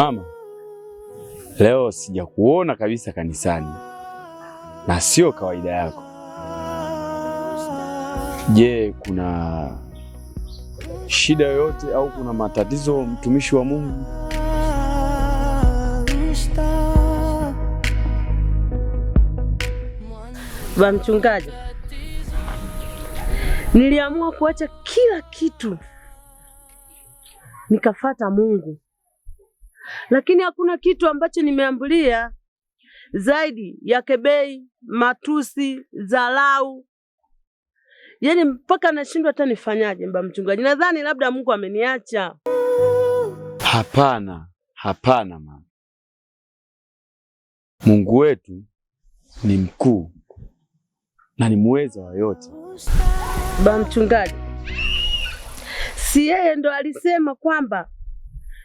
Mama, leo sijakuona kabisa kanisani na sio kawaida yako. Je, kuna shida yoyote au kuna matatizo, mtumishi wa Mungu? Ba mchungaji, niliamua kuacha kila kitu nikafata Mungu, lakini hakuna kitu ambacho nimeambulia zaidi ya kebei, matusi, dharau, yaani mpaka nashindwa hata nifanyaje. Mba mchungaji, nadhani labda Mungu ameniacha. Hapana, hapana mama. Mungu wetu ni mkuu na ni muweza wa yote. Ba mchungaji, si yeye ndo alisema kwamba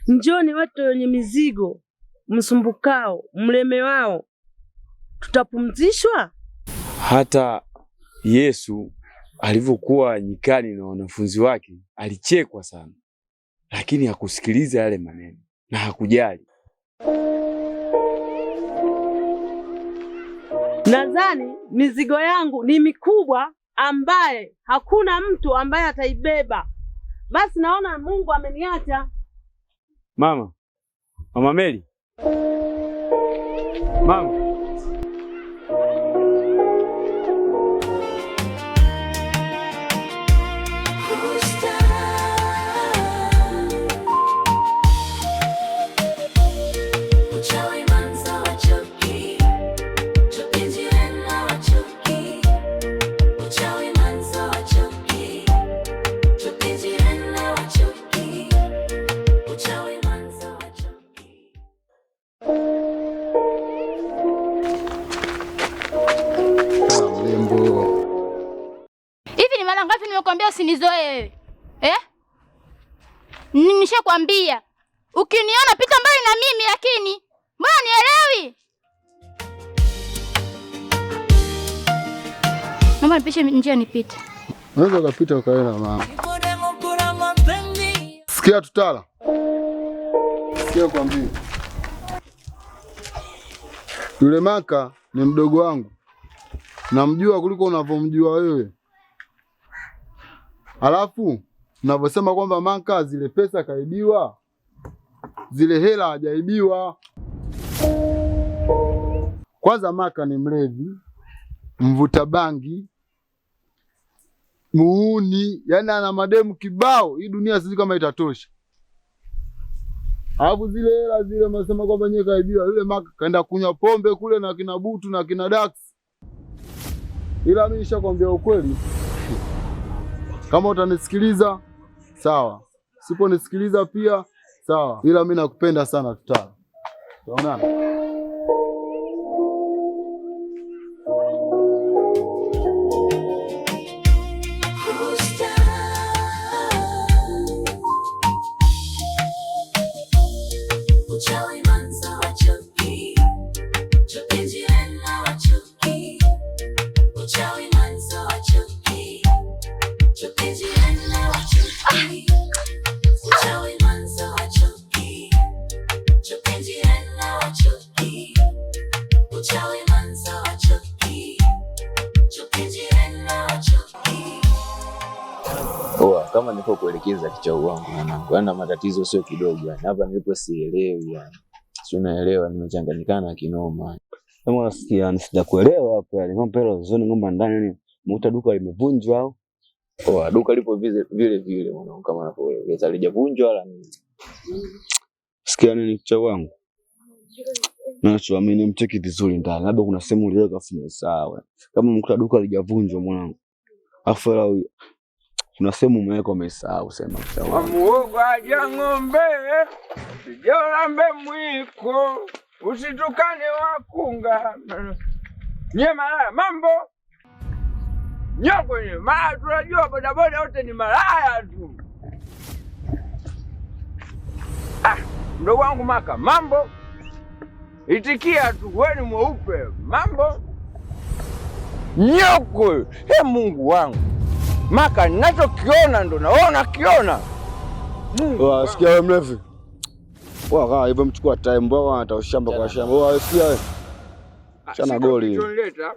njoni watu wenye mizigo msumbukao mlemewao, tutapumzishwa? Hata Yesu alivyokuwa nyikani na wanafunzi wake alichekwa sana, lakini hakusikiliza yale maneno na hakujali. Nadhani mizigo yangu ni mikubwa ambaye hakuna mtu ambaye ataibeba. Basi naona Mungu ameniacha. Mama, Mama Meli, mama. Hivi ni mara ngapi nimekuambia usinizoe wewe eh? Nishakwambia ukiniona pita mbali na mimi, lakini mbona nielewi? Naomba nipishe njia nipite. Unaweza ukapita ukaenda mama. Sikia tutala. Sikia kwambie. Yule Maka ni mdogo wangu, namjua kuliko unavyomjua wewe. Alafu unavyosema kwamba Maka zile pesa kaibiwa, zile hela hajaibiwa. Kwanza Maka ni mlevi, mvuta bangi, muuni, yani ana mademu kibao. Hii dunia sijui kama itatosha. Alafu zile hela zile unasema kwamba nyewe kaibiwa, yule Maka kaenda kunywa pombe kule na kina Butu na kina Dax. Ila mimi nishakwambia ukweli, kama utanisikiliza sawa, siponisikiliza pia sawa, ila mimi nakupenda sana. Tutala, tutaonana. Oa, kama nilivyokuelekeza kichau wangu mwanangu, yaani na matatizo sio kidogo yani. Hapa nilipo sielewi yani. Si unaelewa nimechanganyikana kinoma. Kama nasikia sijakuelewa hapo yani. Ng'ombe hilo zoni ng'ombe ndani yani mkuta duka limevunjwa au? Oa, duka lipo vile vile vile mwanangu kama navyoelekeza halijavunjwa wala nini. Sikia nini kichau wangu? Nachoamini mcheki vizuri ndani. Labda kuna sehemu uliweka afu umesahau. Kama mkuta duka halijavunjwa mwanangu. Afu hela kuna sehemu umeweka umesahau sema kichau wangu. Wamuogo aja ng'ombe sijolambe mwiko usitukane wakunga nye malaya mambo nyoko nye maa tunajua bodaboda wote ni malaya tu. Ah, mdogo wangu Maka mambo itikia tu, we ni mweupe mambo nyoko. He, Mungu wangu Maka, ninachokiona ndo naona kiona. Sikia wewe mlevi. Wao hivyo mchukua time wao wanatoa shamba kwa shamba. Wao sikia wewe. Chana goli. Kilichonileta.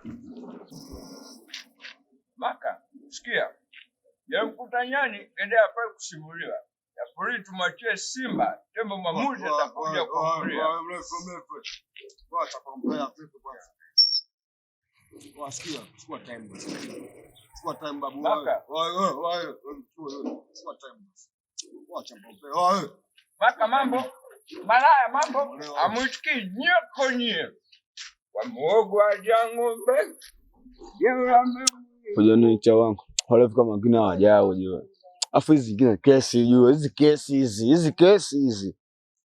Maka, sikia. Yamkuta nyani endea pale kusimuliwa. Ya pori tumwachie simba, tembo mwamuzi atakuja kuambulia. Maka. Maka mambo, malaya mambo, amuitikii nyeko nyie. Kwa muogo aja ng'ombe. Unajua nini cha wangu? Wale kama wengine hawajao unajua. Afu hizi zingine kesi unajua, hizi kesi hizi, hizi kesi hizi.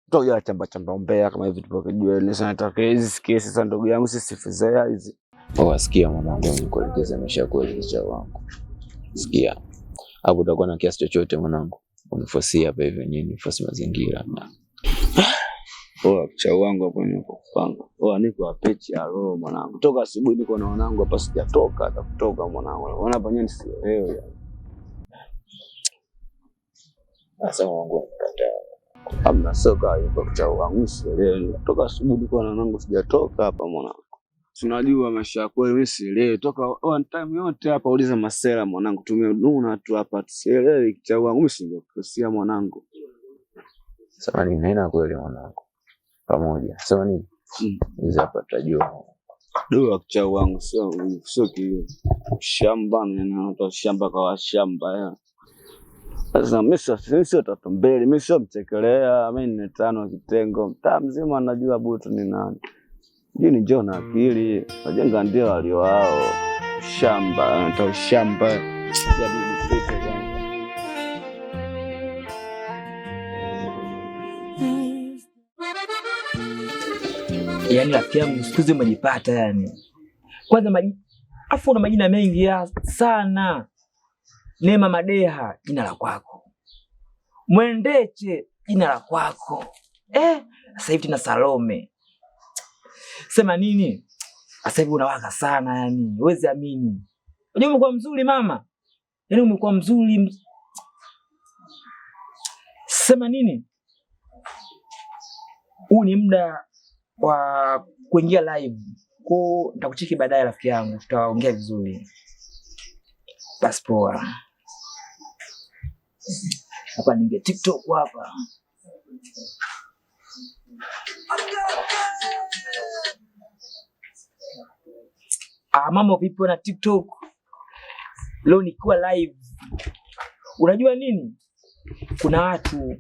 Mtu chamba chamba umbea kama hivi tupokejua ni sana nataka hizi kesi sasa ndugu yangu sisi sifuzea hizi. Wasikia mwanangu, nikuelekeze maisha kweli cha wangu. Sikia. Hapo utakuwa na kiasi chochote mwanangu. Unifosia hapa hivi nini, fosi mazingira. Poa cha wangu hapo niko kupanga. Poa niko apechi ya roho mwanangu. Toka asubuhi niko na wanangu hapa sijatoka hata kutoka mwanangu. Unaona hapa nyenye sielewi. Sasa mwanangu anakataa. Hamna soka yuko cha wangu sielewi. Toka asubuhi niko na wanangu sijatoka hapa mwanangu. Tunajua maisha yako wewe sielewi. Toka one time yote hapa uliza masela mwanangu, tumenuna tu hapa tusielewi cha wangu mimi singekusia mwanangu. Sasa nini haina kweli mwanangu. Pamoja. Sasa nini? Hizi hapa tutajua. Dua cha wangu sio kio. Shamba ni shamba kwa shamba ya. Sasa mimi sio tatu mbili, mimi sio mchekelea, mimi ni tano kitengo. Mtaa mzima anajua Butu ni nani. Mjini njoo na akili, wajenga ndio walio wao. Shamba, ndio shamba. Jaribu nipite kwanza. Yaani rafiki yangu siku hizi umejipata yani. Kwanza afu una majina mengi ya sana. Neema Madeha jina la kwako. Mwendeche jina la kwako. Sasa hivi tuna Salome. Sema nini? Sasa hivi unawaka sana yani. Huwezi amini. Unajua umekuwa mzuri mama. Yaani umekuwa mzuri. Sema nini? Huu ni muda wa kuingia live. Kwa nitakucheki baadaye rafiki yangu, tutaongea vizuri. Basi poa. Hapa ninge TikTok hapa. Mambo vipi na TikTok? Leo nikiwa live. Unajua nini? Kuna watu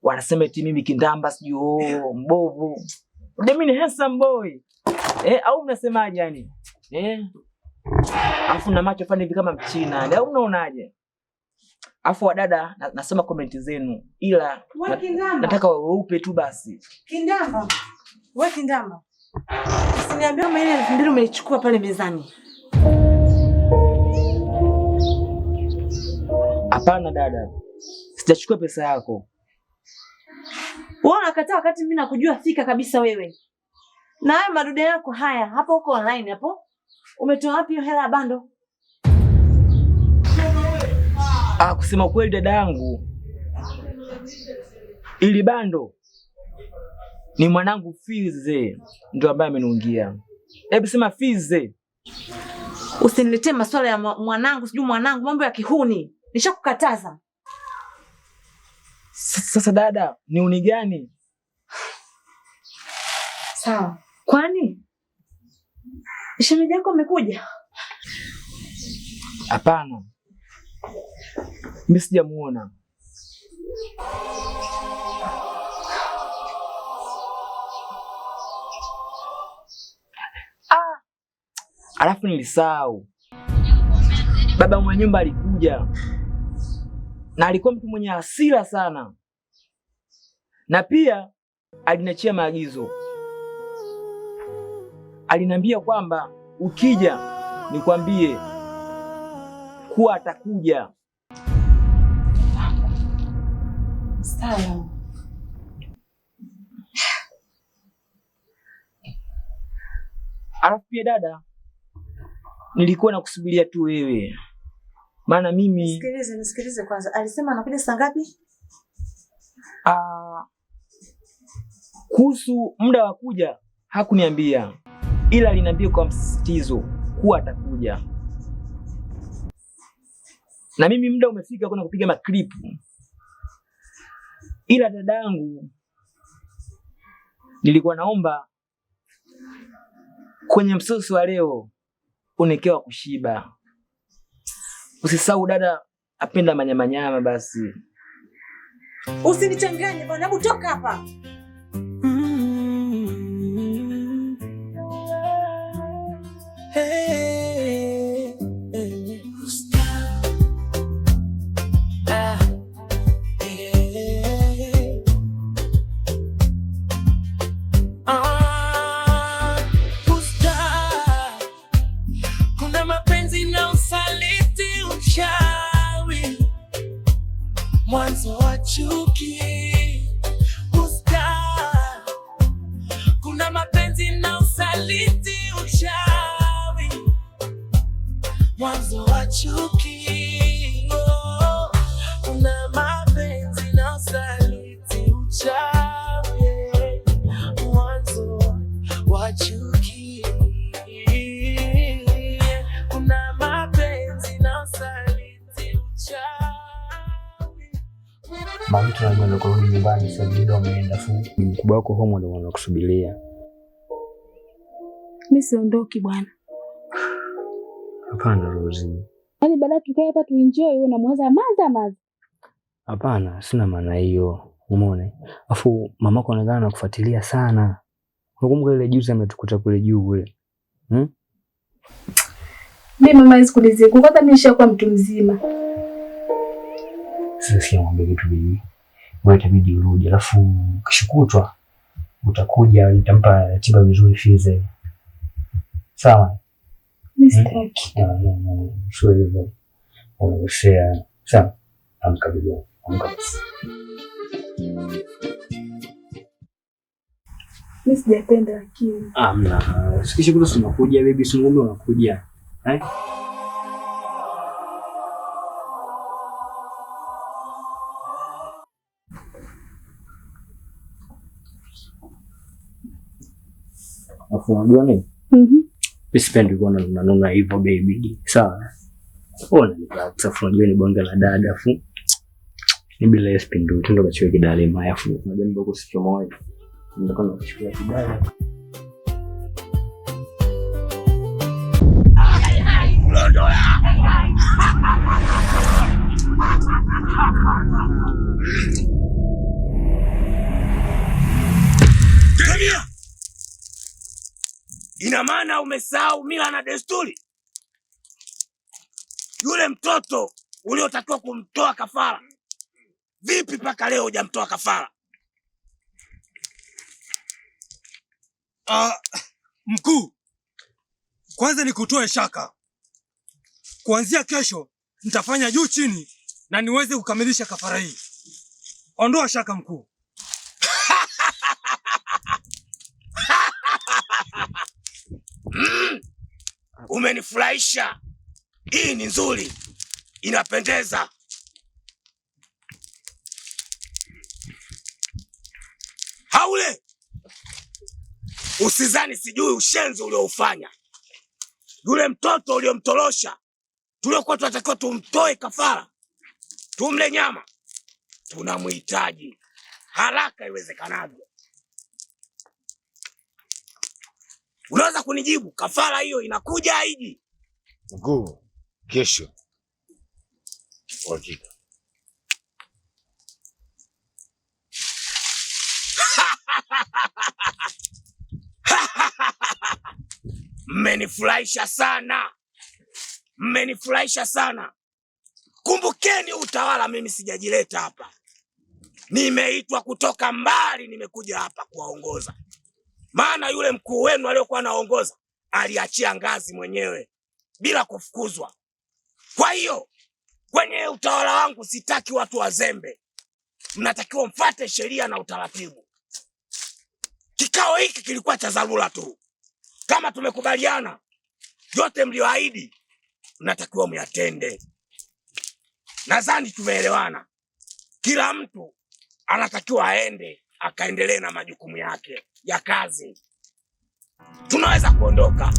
wanasema eti mimi kindamba sijui mbovu. Mimi ni handsome boy. Au unasemaje yani? Afu na macho fani hivi kama mchina. Au unaonaje? Afu wadada nasema comment zenu ila nataka weupe tu basi. Kindamba. Wewe kindamba. Usiniambie kama ile 2000 umeichukua pale mezani. Hapana dada. Sijachukua pesa yako. Wewe unakataa wakati mimi nakujua fika kabisa wewe. Na hayo madude yako haya hapo huko online hapo. Umetoa wapi hiyo hela ya bando? Kusema kweli dada yangu, ili bando ni mwanangu Fize ndio ambaye ameniungia. Hebu sema Fize. Usiniletee masuala ya mwanangu, sijui mwanangu, mambo ya kihuni. Nishakukataza. Sasa dada, ni uni gani? Sawa. Kwani shemeji yako amekuja? Hapana. Mimi sijamuona. Alafu nilisahau. Baba mwenye nyumba alikuja. Na alikuwa mtu mwenye hasira sana. Na pia aliniachia maagizo. Aliniambia kwamba ukija nikwambie kuwa atakuja. Sawa. Alafu pia dada, nilikuwa nakusubiria tu wewe. Maana mimi Nisikilize kwanza. Alisema anakuja saa ngapi? Kuhusu muda wa kuja hakuniambia, ila aliniambia kwa msisitizo kuwa atakuja. Na mimi muda umefika kwenda kupiga maklipu, ila dadangu, nilikuwa naomba kwenye msosi wa leo unekewa kushiba. Usisahau dada apenda manyamanyama. Basi Usinichanganye bwana, hebu toka hapa. Hey, hey. Ah, yeah. Ah, usta. Kuna mapenzi na usaliti, uchawi, mwanzo wa chuki. Usta. Kuna mapenzi na usaliti, uchawi, mwanzo wa chuki. Oh, kuna mapenzi na usaliti, uchawi, mwanzo wa chuki. Kuna mapenzi na usaliti, uchawi. Mami, tunajua ndo kurudi nyumbani sasa, muda umeenda fu. Mkubwa wako home ndo wanakusubiria. Mi siondoki bwana. Hapana Rozi, Yaani baada tukae hapa tuenjoy, wewe unamwaza maza maza. Hapana, sina maana hiyo. Umeona? Afu mamako anaonekana anakufuatilia sana. Unakumbuka ile juzi ametukuta kule juu kule? Hmm? Mi mama hawezi kunizingua. Kwanza mi nishakuwa mtu mzima. Sasa sikia mwambie kitu bibi. Wewe itabidi urudi, alafu kesho kutwa utakuja, nitampa ratiba vizuri Fize. Sawa? Mi sitaki. Ah, no, no, sio hivyo. Unakosea. Sawa? Amka bibi. Amka basi. Mi sijapenda lakini. Amna. Kesho kutwa si unakuja baby, si ngombe unakuja. Eh? Alafu unajua nini? Mhm. Mimi sipendi kuona unanuna hivyo baby. Sawa? Ona ni relax, afu unajua ni bonge la dada afu ni bila hiyo spindu tu ndo kachukua kidale maya afu unajua mbona usicho moyo. Ndio kama kuchukua kidale. Kimya! Ina maana umesahau mila na desturi? Yule mtoto uliotakiwa kumtoa kafara, vipi mpaka leo hujamtoa kafara? Ah, mkuu, kwanza nikutoe shaka. Kuanzia kesho nitafanya juu chini na niweze kukamilisha kafara hii. Ondoa shaka mkuu. Umenifurahisha. Hii ni nzuri, inapendeza. Haule, usizani sijui ushenzi ulioufanya. Yule mtoto uliomtorosha, tuliokuwa tunatakiwa tumtoe kafara, tumle nyama, tunamhitaji haraka iwezekanavyo. Unaweza kunijibu kafara hiyo inakuja haiji? Mkuu, kesho uhakika. Mmenifurahisha sana, mmenifurahisha sana. Kumbukeni utawala, mimi sijajileta hapa, nimeitwa kutoka mbali, nimekuja hapa kuwaongoza. Maana yule mkuu wenu aliyokuwa anaongoza aliachia ngazi mwenyewe bila kufukuzwa. Kwa hiyo kwenye utawala wangu sitaki watu wazembe, mnatakiwa mfate sheria na utaratibu. Kikao hiki kilikuwa cha dharura tu. Kama tumekubaliana, yote mlioahidi mnatakiwa myatende. Nadhani tumeelewana. Kila mtu anatakiwa aende akaendelee na majukumu yake ya kazi. Tunaweza kuondoka.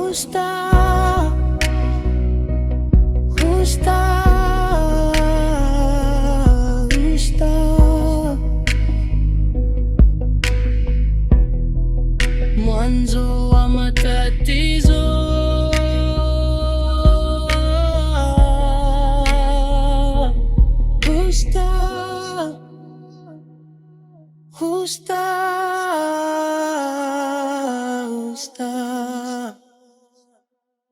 Usta, usta, usta. Mwanzo wa matatizo. Usta, usta, usta.